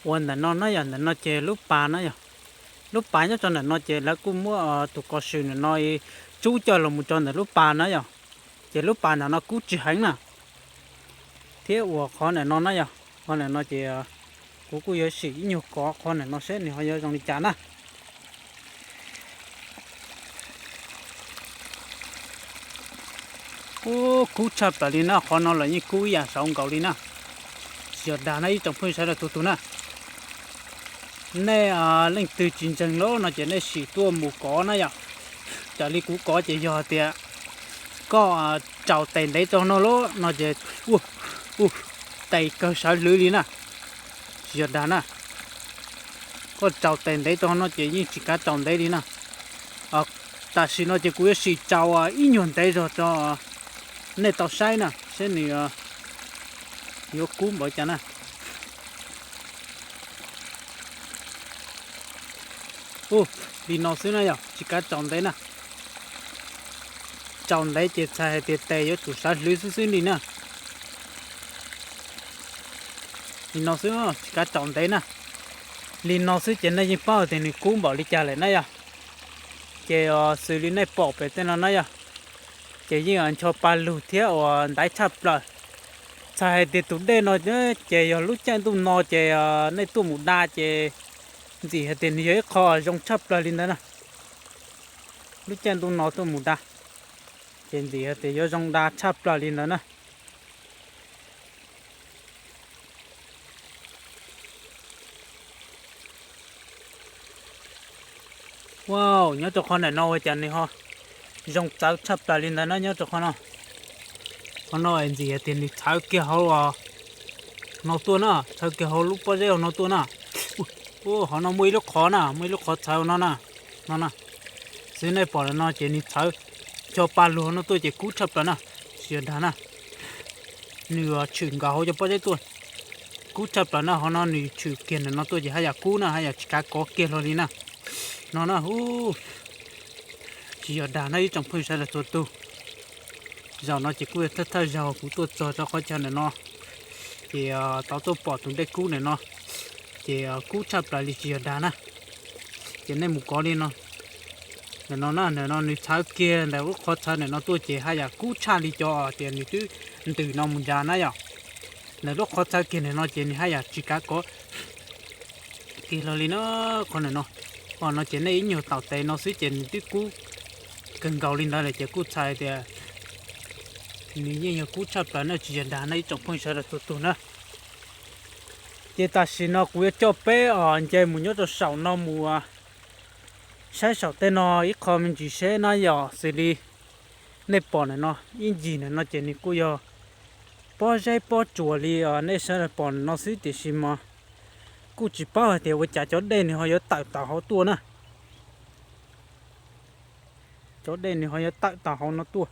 Ua ntawm no na yom, ntawm no ces lub pas na yom. Lub pas nyob rau ntawm no ces lawv kuj muab tus kos swm ntawm no tsub coj los mus rau ntawm lub pas na yom. Ces lub pas ntawm no kub tsis heev na. Thiab uas qhov ntawm no na yom, qhov ntawm no ces kuv kuj yuav sim ib nyuag kov qhov ntawm no seb nws ho yuav zoo li cas na. Ub, kub tshaj plaws li na, qhov no los yeej kub ib yam saud nkaus li na. Tsis yog dag na ib tsoom phooj ywg sawv daws txhua tus na. Nej leej twg tsis ntseeg lawm no ces nej sim tuaj mus kov na yom. Raws li kuv kov ces yog tias koj tsaus tes ntev rau no lawm no ces tes kawg sawv hlwv li na. Tsis yog dag na, koj tsaus tes ntev rau no ces yeej tsis kav tsaus ntev li na. Tam sim no ces kuv yuav sim tsaus ib nyuag ntev zog rau nej tau saib na, saib nws yuav kub npaum cas na. Ub, li no xwb na yom, tsis kav tsaus ntev na. Tsaus ntev ces txhais hais tias tes yuav tsum sawv hlwv xwb xwb li na. Li no xwb, tsis kav tsaus ntev na. Li no xwb ces nej yeej paub tias nws kub npaum li cas lawm na yom. Ces xws li nej pom pem tej no na yom, ces yeej ncho pa lug thiab uas ntaiv tshaj plaws. Txhais hais tias tus dej no ces yog lub caij ntuj no ces nej tuaj mus da ces ntxim hais tias nws yog ib qho zoo tshaj plaws li ntawd na. Lub caij ntuj no tuaj mus da ces ntxim hais tias yuav zoo da tshaj plaws li ntawd na. Wow, nyob rau qhov ntawm no ua cas nws ho zoo txawv tshaj plaws li ntawd na, nyob rau qhov no. Qhov no ntxim hais tias nws txhawv kiag hauv no tuaj na, txhawv kiag hauv lub pob zeb hauv no tuaj na. Hauv no muaj ib lub qhov na, muaj ib lub qhov txhawv no na, no na. Xws nej pom no ces nws txhawv, ncho pa lug hauv no tuaj ces kub tshaj plaws na, tsis yog dag na. Nws tshwm nkaus hauv cov pob zeb tuaj, kub tshaj plaws na, hauv no nws tshwm kiag ntawm no tuaj ces haj yam kub na, haj yam tsis kav kov kiag hlo li na. No na, tsis yog dag na ib tsoom phooj ywg sawv daws txhua tus. Zaum no ces kuj yog thawj thawj zaug kuv tuaj txog rau qhov chaw ntawm no, ces tau tuaj pom tus dej kub ntawm no, ces kub tshaj plaws li tsis yog dag na. Ces nej mus kov li no, ntawm no na, ntawm no nws txhawv kiag ntawm lub qhov txhawv ntawm no tuaj ces haj yam kub tshaj li cov tias nws twb ntws no mus ntsa na yom. Ntawm lub qhov txhawv kiag ntawm no ces nws haj yam tsis kav kov kiag hlo li na. Qhov ntawm no, qhov no ces nej ib nyuag taus tes no xwb ces nws twb kub kawg nkaus li ntawd lawm ces kuj txhais tias nws yeej yog kub tshaj plaws na, tsis yog dag na ib tsoom phooj ywg sawv daws txhua tus na. Ces tam sim no kuv yuav coj peb os nce mus nyob rau saum no mus saib saum tej no ib qho me ntsis seb na yom. Xws li nej pom ntawm no ib ncig ntawm no ces nws kuj yog pob zeb pob tsuas li nej sawv daws pom ntawm no xwb, tiam sis mas kuj tsis paub hais tias ua cas cov dej nws ho yuav tawm tau hauv tuaj na. Cov dej nws ho yuav tawm tau hauv no tuaj.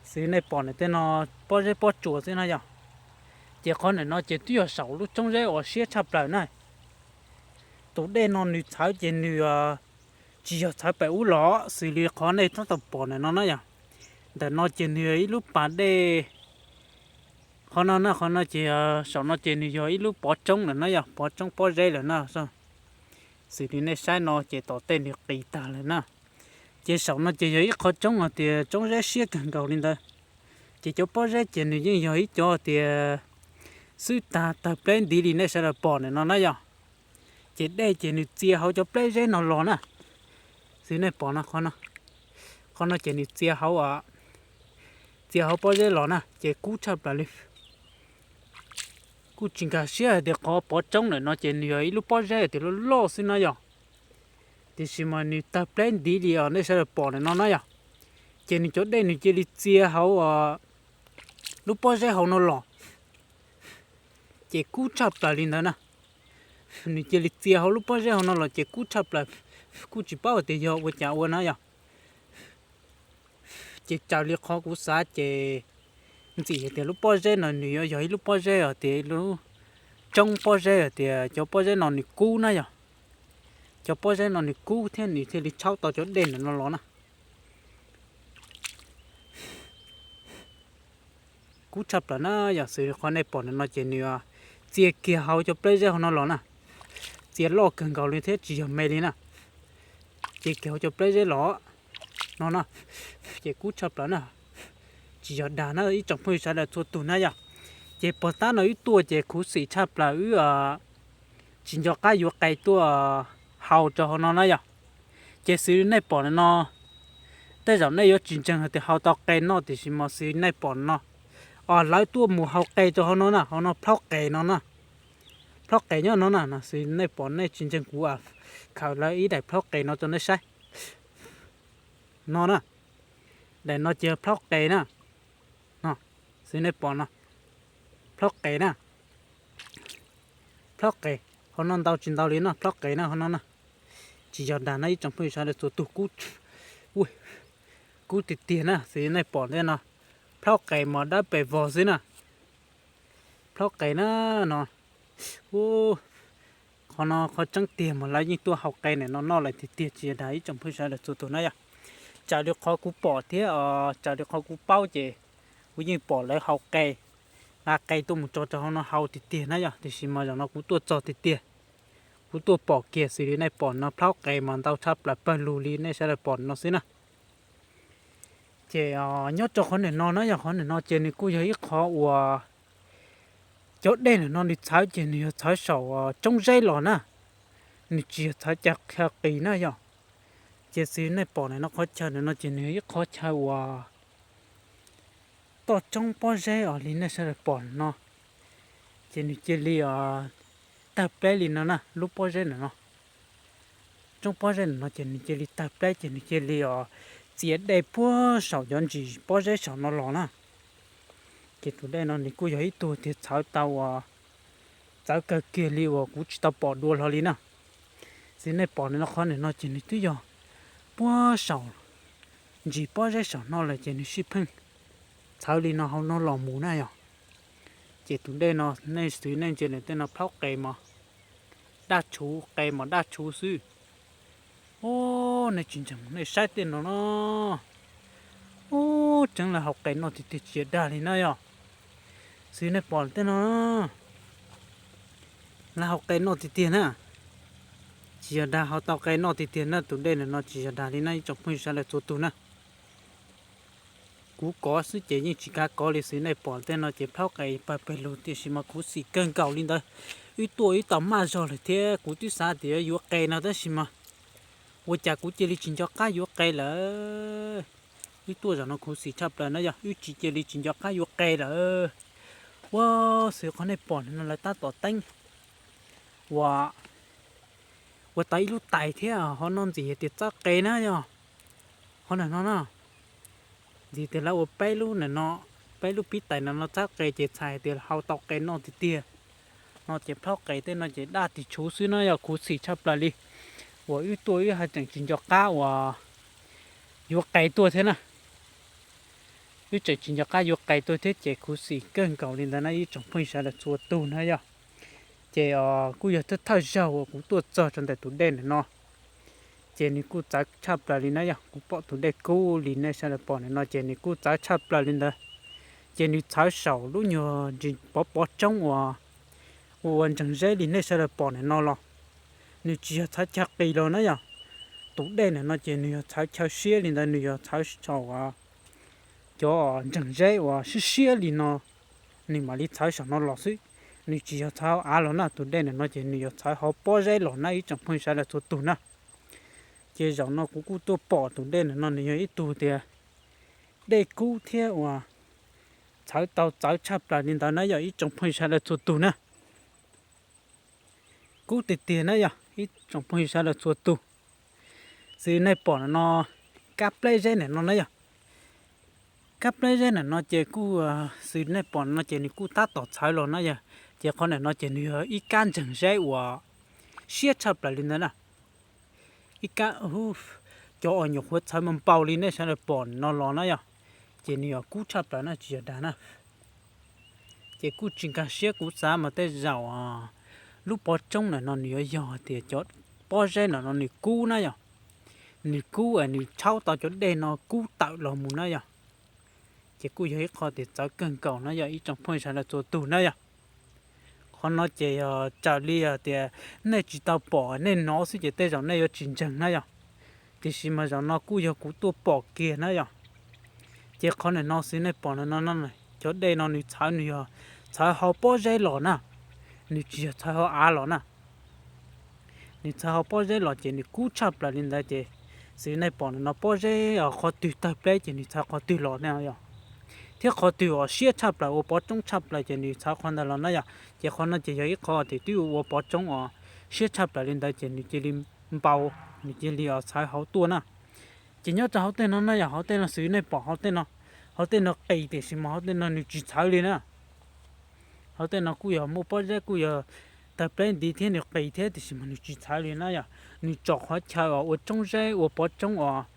Xws nej pom ntawm tej no pob zeb pob tsuas xwb na yom. Ces qhov ntawm no ces twb yog saum lub roob zeb uas siab tshaj plaws na. Tus dej no nws txhawv ces nws tsis yog txhawv pem ub los xws li qhov nej tab tom pom ntawm no na yom. Ntawm no ces nws yog ib lub pas dej. Qhov no na, qhov no ces saum no ces nws yog ib lub pov roob lawm na yom, pov roob pob zeb lawm na. Xws li nej saib no ces tom tej nws qis tag lawm na. Ces saum no ces yog ib qho roob hais tias roob zeb siab kawg nkaus li ntawd. Ces cov pob zeb ces nws yeej yog ib cov tias xwb tag tawg pleb ntiv li nej sawv daws pom ntawm no na yom. Ces dej ces nws txia hauv cov pleb zeb no los na. Xws nej pom no, qhov no ces nws txia hauv, txia hauv pob zeb los na ces kub tshaj plaws li. Kuj tsis nkag siab hais tias qhov pov roob ntawm no ces nws yog ib lub pob zeb tias loj loj xwb na yom. Tiam sis mas nws tawg pleb ntiv li os nej sawv daws pom ntawm no na yom. Ces nws cov dej nws cia li txia hauv lub pob zeb hauv no los, ces kub tshaj plaws li ntawd na. Nws cia li txia hauv lub pob zeb hauv no los ces kub tshaj plaws, kuj tsis paub tias yog ua cas ua na yom. Ces raws li qhov kuv xav ces ntxim hais tias lub pob zeb no nws yuav yog ib lub pob zeb hais tias lub roob pob zeb hais tias cov pob zeb no nws kub na yom. Cov pob zeb no nws kub thiab nws thiaj li tshaub tau cov dej ntawm no los na. Kub tshaj plaws na yom, xws li qhov nej pom ntawm no ces nws txia kiag hauv cov plawb zeb hauv no los na. Txia loj kawg nkaus li thiab tsis yog me li na. Txia kiag hauv cov plawb zeb los no na, ces kub tshaj plaws na. Tsis yog dag na ib tsoom phooj ywg sawv daws txhua tus na yog. Ces puag ta no wb tuaj ces khuv xim tshaj plaws wb tsis nco qab yuav qe tuaj hau rau hauv no na yog. Ces xws li nej pom no, tej zaum nej yuav tsis ntseeg hais tias hau tau qe noj tiam sis mas xws li nej pom no, os lawv tuaj mus hau qe rau hauv no na, hauv no plhaub qe no na. Plhaub qe nyob no na, xws li nej pom nej tsis ntseeg kuv khaws lawv ib daim plhaub qe no rau nej saib no na. Daim no ces plhaub qe na. Xws li nej pom no, plhaub qe na. Plhaub qe, hauv no ntau tsis ntau li no, plhaub qe na hauv no na. Tsis yog dag na ib tsoom phooj ywg sawv daws txhua tus, kub tiag tiag na xws li nej pom ntej no. Plhaub qe mas dawb pes vog xwb na. Plhaub qe na no. Qhov no qhov tseeb tiag mas lawv yeej tuaj hau qe ntawm no noj lawm tiag tiag tsis yog dag ib tsoom phooj ywg sawv daws txhua tus na yog. Raws li qhov kuv pom thiab os, raws li qhov kuv paub ces kuv yeej pom lawv hau qe, nqa qe tuaj mus tso rau hauv no hau tiag tiag na yog, tiam sis mas zaum no kuv tuaj txog tiag tiag, kuv tuaj pom kiag xws li nej pom no plhaub qe mas ntau tshaj plaws pawg lug li nej sawv daws pom no xwb na. Ces nyob rau qhov ntawm no na yog, qhov ntawm no ces nws kuj yog ib qhov uas cov dej ntawm no nws txhawv ces nws yog txhawv saum roob zeb los na, nws tsis yog txhawv chaw qis na yog. Ces xws li nej pom ntawm no qhov chaw ntawm no ces nws yog ib qhov chaw uas toj roob pob zeb os li nej sawv daws pom no. Ces nws cia li tawg pleb li no na, lub pob zeb ntawm no, roob pob zeb ntawm no ces nws cia li tawg pleb ces nws cia li os txia dej puag saum cov ntsis pob zeb saum no los na. Ces tus dej no nws kuj yog ib tug tiag txhawv tau uas txawv kawg kiag li uas kuv tsis tau pom dua hlo li na. Xws nej pom no qhov ntawm no ces nws twb yog puag saum ntsis pob zeb saum no lawm ces nws sib pheej txhawv li no hauv no los mus na yog. Ces tus dej no nej xws nej ntsia ntawm tej no plhaub qe mos, daj tshuv qe mos daj tshuv xwb. Ub, nej tsis ntseeg nej saib tej no no. Ub, tseeb lawv hau qe noj tiag tiag tsis yog dag li na yog. Xws nej pom tej no, lawv hau qe noj tiag tiag na. Tsis yog dag, hau tau qe noj tiag tiag na, tus dej ntawm no tsis yog dag li na ib tsoom phooj ywg sawv daws txhua tus na. Kuv kov xwb ces yeej tsis kav kov li, xws nej pom tej no ces plhaub qe pawg pawg lug tiam sis mas khuv xim kawg nkaus li ntawd. Wb tuaj wb tau maj zog lawm thiab kuv twb xav tias yuav qe no tab sis mas ua cas kuv cia li tsis nco qab yuav qe lawm. Wb tuaj zaum no khuv xim tshaj plaws na yog, wb tsis cia li tsis nco qab yuav qe lawm. Ua, xws qhov nej pom no lawv tab tom teeb ua, ua tau ib lub tais thiab ho noj ntxim hais tias txawb qe na yog. Qhov ntawm no na, ntxim tias lawv ua peb lub ntawm no, peb lub pib tais ntawm no txawb qe ces txhais hais tias hau tau qe noj tiag tiag. No ces plhaub qe tej no ces daj tis tshuv xwb no yog khuv xim tshaj plaws li. Uas wb tuaj wb haj tseem tsis nco qab uas yuav qe tuaj thiab na. Wb tseem tsis nco qab yuav qe tuaj thiab ces khuv xim kawg nkaus li ntawd na ib tsoom phooj ywg sawv daws txhua tus na yog. Ces kuj yog thawj thawj zaug uas kuv tuaj txog rau ntawm tus dej ntawm no. Ces nws kuj txawv tshaj plaws li na yog, kuv pom tus dej kub li nej sawv daws pom ntawm no ces nws kuj txawv tshaj plaws li ntawd. Ces nws txhawv saum lub nyuag ntsis pov pov roob uas ua ua ntseeg zeb li nej sawv daws pom ntawm no los. Nws tsis yog txhawv chaw qis los na yog. Tus dej ntawm no ces nws yog txhawv chaw siab li ntawd, nws yog txhawv saum cov ntseeg zeb uas siab siab li no, nws mam li txhawv saum no los xwb. Nws tsis yog txhawv av los na, tus dej ntawm no ces nws yog txhawv hauv pob zeb los na ib tsoom phooj ywg sawv daws txhua tus na. Ces zaum no kuv kuj tuaj pom tus dej ntawm no nws yog ib tug tias dej kub thiab uas txhawv tau txawv tshaj plaws li ntawd na yog ib tsoom phooj ywg sawv daws txhua tus na. Kub tiag tiag na yog ib tsoom phooj ywg sawv daws txhua tus. Xws nej pom ntawm no, kab pleb zeb ntawm no na yog. Kab pleb zeb ntawm no ces kuj xws nej pom no ces nws kuj tab tom txhawv los na yog. Ces qhov ntawm no ces nws yog ib kab ntseeg zeb uas siab tshaj plaws li ntawd na. Ib kab, cov uas nyuam qhuav txhawv npau npau li nej sawv daws pom no los na yog, ces nws yog kub tshaj plaws na tsis yog dag na. Ces kuj tsis nkag siab, kuv xav mas tej zaum lub pov roob ntawm no nws yuav yog hais tias cov pob zeb ntawm no nws kub na yog, nws kub es nws tshaub tau cov dej no kub tawm los mus na yog. Ces kuj yog ib qho tias txawv kawg nkaus na yog ib tsoom phooj ywg sawv daws txhua tus na yog. Qhov no ces yog raws li tias nej tsis tau pom, nej hnov xwb ces tej zaum nej yuav tsis ntseeg na yom. Tiam sis mas zaum no kuj yog kuv tuaj pom kiag na yom. Ces qhov ntawm no xws nej pom ntawm no, cov dej no nws txhawv, nws yog txhawv hauv pob zeb los na, nws tsis yog txhawv hauv av los na. Nws txhawv hauv pob zeb los ces nws kub tshaj plaws li ntawd ces xws nej pom ntawm no pob zeb qhov twg tawg pleb ces nws txhawv qhov twg los na yom. Thiab qhov twg uas siab tshaj plaws ua pov roob tshaj plaws ces nws txhawv qhov ntawd los na yom. Ces qhov no ces yog ib qho tias twb ua pov roob uas siab tshaj plaws li ntawd ces nws cia li npau, nws cia li txhawv hauv tuaj na. Ces nyob rau hauv tej no na yom, hauv tej no xws nej pom hauv tej no, hauv tej no qis tiam sis mas hauv tej no nws tsis txhawv li na. Hauv tej no kuj yog muaj pob zeb kuj yog tawg pleb ntiv thiab nws qis thiab tiam sis mas nws tsis txhawv li na yom. Nws tsom qhov chaw uas ua roob zeb ua pov roob uas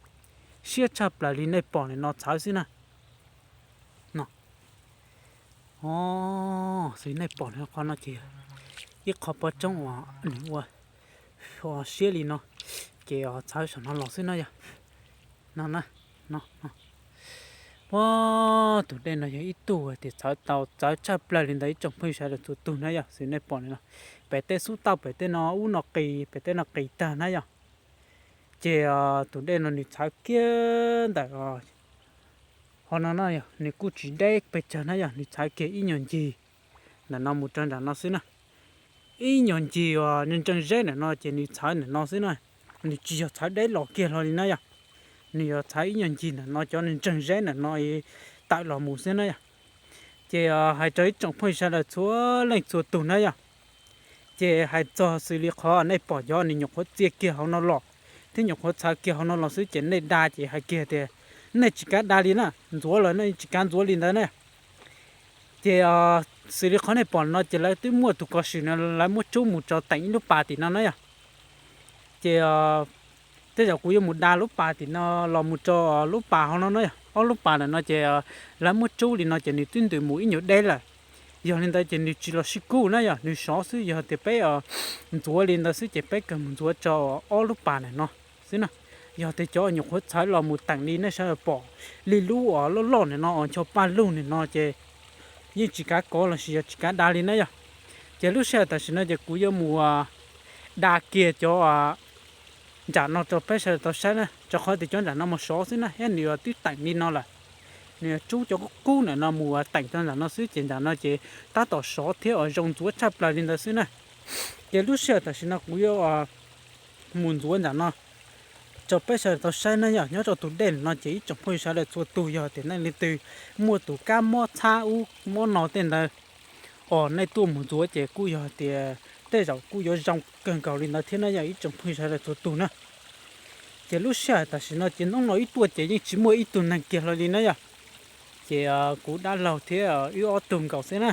siab tshaj plaws li nej pom ntawm no txhawv xwb na. No, xws nej pom qhov no ces ib qho pov roob uas nws ua siab li no, ces txhawv saum no los xwb na yom. No na, no, no. Puag tus dej no yog ib tug tias txhawv tau txawv tshaj plaws li ntawd ib tsoom phooj ywg sawv daws txhua tus na yom. Xws nej pom no, pem tej xub tauj pem tej no ub no qis, pem tej no qis tag na yom. Ces tus dej no nws txhawv kiag ntawm qhov no na yom, nws kuj tsis deb pes tsawg na yom, nws txhawv kiag ib nyuag ncig ntawm no mus rau nram no xwb na. Ib nyuag ncig uas ntseeg zeb ntawm no ces nws txhawv ntawm no xwb na. Nws tsis yog txhawv deb los kiag hlo li na yom. Nws yog txhawv ib nyuag ncig ntawm no cov ntseeg zeb ntawm no tawm los mus xwb na yom. Ces hais rau ib tsoom phooj ywg sawv daws txhua leej txhua tus na yom. Ces hais txog xws li qhov nej pom cov nws nyuam qhuav txia kiag hauv no los, thiab nyuam qhuav txhawv kiag hauv no los xwb ces nej da ces hais kiag tias nej tsis kav da li na, ntxuav lawm nej tsis kav ntxuav li ntawd na. Ces xws li qhov nej pom no ces lawv twb muaj tus kos swm no lawv muab tsub mus tso teem ib lub pas tim no na yom. Ces tej zaum kuv yuav mus da lub pas tim no los mus rau lub pas hauv no na yom. Ob lub pas ntawm no ces lawv muab tsub li no ces nws twb ntws mus ib nyuag deb lawm. Yog li ntawd ces nws tsis los sib kub na yom, nws sov xwb. Yog tias peb ntxuav li ntawd xwb ces peb kawg mus ntxuav rau ob lub pas ntawm no xwb na. Yog tias cov nyuam qhuav txhawv los mus teem li nej sawv daws pom li lub uas loj loj ntawm no uas ncho paj lug ntawm no ces yeej tsis kav kov los sis yog tsis kav da li na yom. Ces lub sij hawm tam sim no ces kuv yuav mus da kiag cov nram no rau peb sawv daws tau saib na, rau qhov tias cov nram no mus sov xwb na, thiab nws twb teem li no lawm. Nws tsub cov kub kub ntawm no mus teem rau nram no xwb ces nram no ces tab tom sov thiab uas zoo ntxuav tshaj plaws li ntawd xwb na. Ces lub sij hawm tam sim no kuv yuav mus ntxuav nram no rau peb sawv daws tau saib na yom. Nyob rau tus dej no ces ib tsoom phooj ywg sawv daws txhua tus yog tias nej leej twg muaj tus kab mob txhab ub mob no tej ntawd os, nej tuaj mus ntxuav ces kuj yog tias tej zaum kuj yuav zoo kawg nkaus li ntawd thiab na yom ib tsoom phooj ywg sawv daws txhua tus na. Ces lub sij hawm tam sim no ces hnub no wb tuaj ces yeej tsis muaj ib tug neeg kiag hlo li na yom. Ces kuv dab laug thiab wb ob tug nkaus xwb na.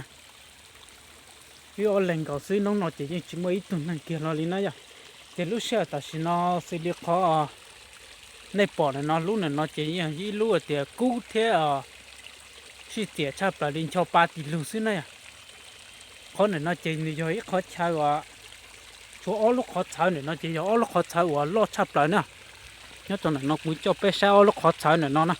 Wb ob leeg nkaus xwb, hnub no ces yeej tsis muaj ib tug neeg kiag hlo li na yom. Ces lub sij hawm tam sim no xws li qhov nej pom ntawm no, lub ntawm no ces yog ib lub tias kub thiab sib txias tshaj plaws li ncho pa tis lug xwb na yom. Qhov ntawm no ces nws yog ib qhov chaw uas tshuav ob lub qhov txhawv ntawm no ces yog ob lub qhov txhawv uas loj tshaj plaws na. Nyob rau ntawm no kuv coj peb saib ob lub qhov txhawv ntawm no na.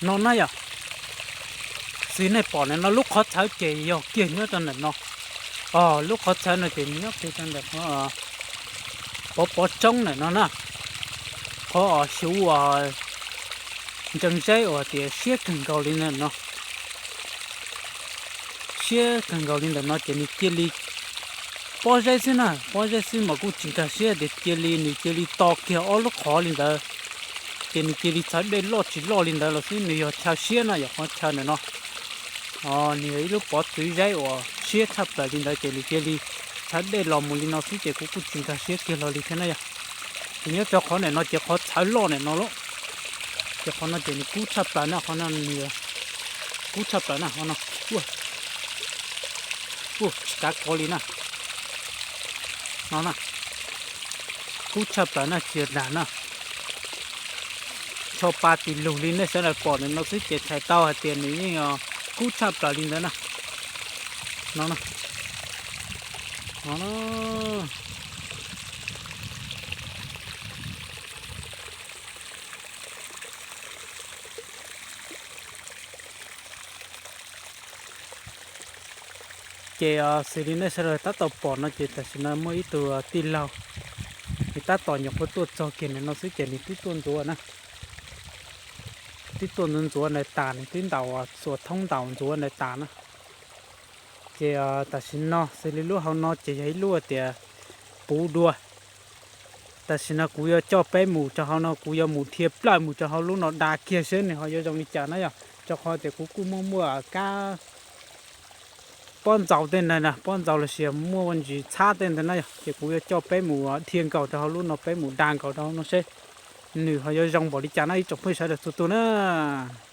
No na yom, xws nej pom ntawm no lub qhov txhawv ces yog kiag nyob rau ntawm no. Os, lub qhov txhawv no ces nyob kiag rau ntawm qhov pov pov roob ntawm no na. Qhov xyuv ntseeg zeb uas tias siab kawg nkaus li ntawm no. Siab kawg nkaus li ntawm no ces nws cia li pob zeb xwb na, pob zeb xwb mas kuj tsis nkag siab tias cia li nws cia li to kiag ob lub qhov li ntawd. Ces nws cia li txhawv dej loj tsis loj li ntawd los xwb, nws yog chaw siab na, yog qhov chaw ntawm no. Nws yog ib lub pov txwv zeb uas siab tshaj plaws li ntawd ces nws cia li txhawv dej los mus li no xwb ces kuv kuj tsis nkag siab kiag hlo li thiab na yom. Ces nyob rau qhov ntawm no ces qhov txhawv loj ntawm no lauj. Ces qhov no ces nws kub tshaj plaws na, qhov no nws kub tshaj plaws na, qhov no. Ua, tsis kav kov li na. No na, kub tshaj plaws na, tsis dag na. Ncho pa tis lug li nej sawv daws pom ntawm no xwb ces txhais tau hais tias nws yeej kub tshaj plaws li ntawd na. No, no, no, Ces xws li nej sawv daws tab tom pom no ces tam sim no muaj ib tug tij laug, nws tab tom nyuam qhuav tuaj txog kiag ntawm no xwb ces nws twb tuaj ntxuav na, twb tuaj ntxuav ntxuav ntawd tas, nws twb ntaus xuas thoob ntaus ntxuav ntawd tas na. Ces tam sim no xws li lub hauv no ces yog ib lub tias puv dua. Tam sim no kuv yuav coj peb mus rau hauv no, kuv yuav mus dhia plaws mus rau hauv lub no da kiag seb nws ho yuav zoo li cas na yog, rau qhov tias kuv kuj muaj muaj kab pob ntxaus tej ntawd na, pob ntxaus los sis muaj ntsis txhab tej ntawd na yog, ces kuv yuav coj peb mus dhia nkaus rau hauv lub no, peb mus da nkaus rau hauv no seb nws ho yuav zoo npaum li cas na ib tsoom phooj ywg sawv daws txhua tus na.